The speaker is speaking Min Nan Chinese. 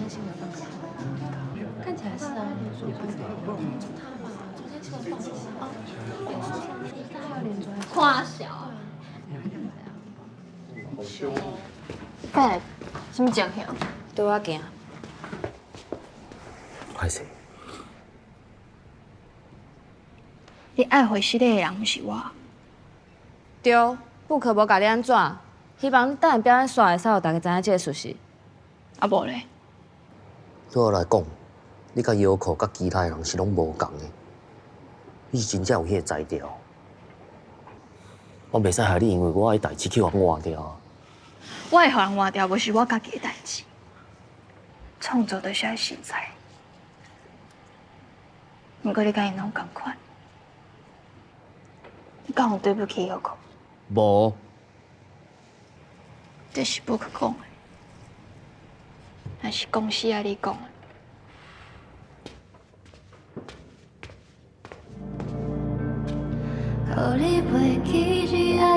天新闻放什么？看起來是啊。他吧，昨天新聞放哦，他有臉昨天誇小。欸，什麼情形？對我行。歹勢。你愛回失禮的人毋是我。對，布克無教你按怎，希望你等下表演煞會使予大家知影這个事實。啊無咧？對我來講，你佮姚可佮其他的人是攏無仝的。你是真正有彼个才調。我袂使害你，因為我的代誌去予人換掉。我會予人換掉，無是我家己的代誌。創作就是愛實在。毋過你佮𪜶攏仝款，你敢有對不起姚可？無。這是不可講的，還是公司愛你講的？予你袂記一愛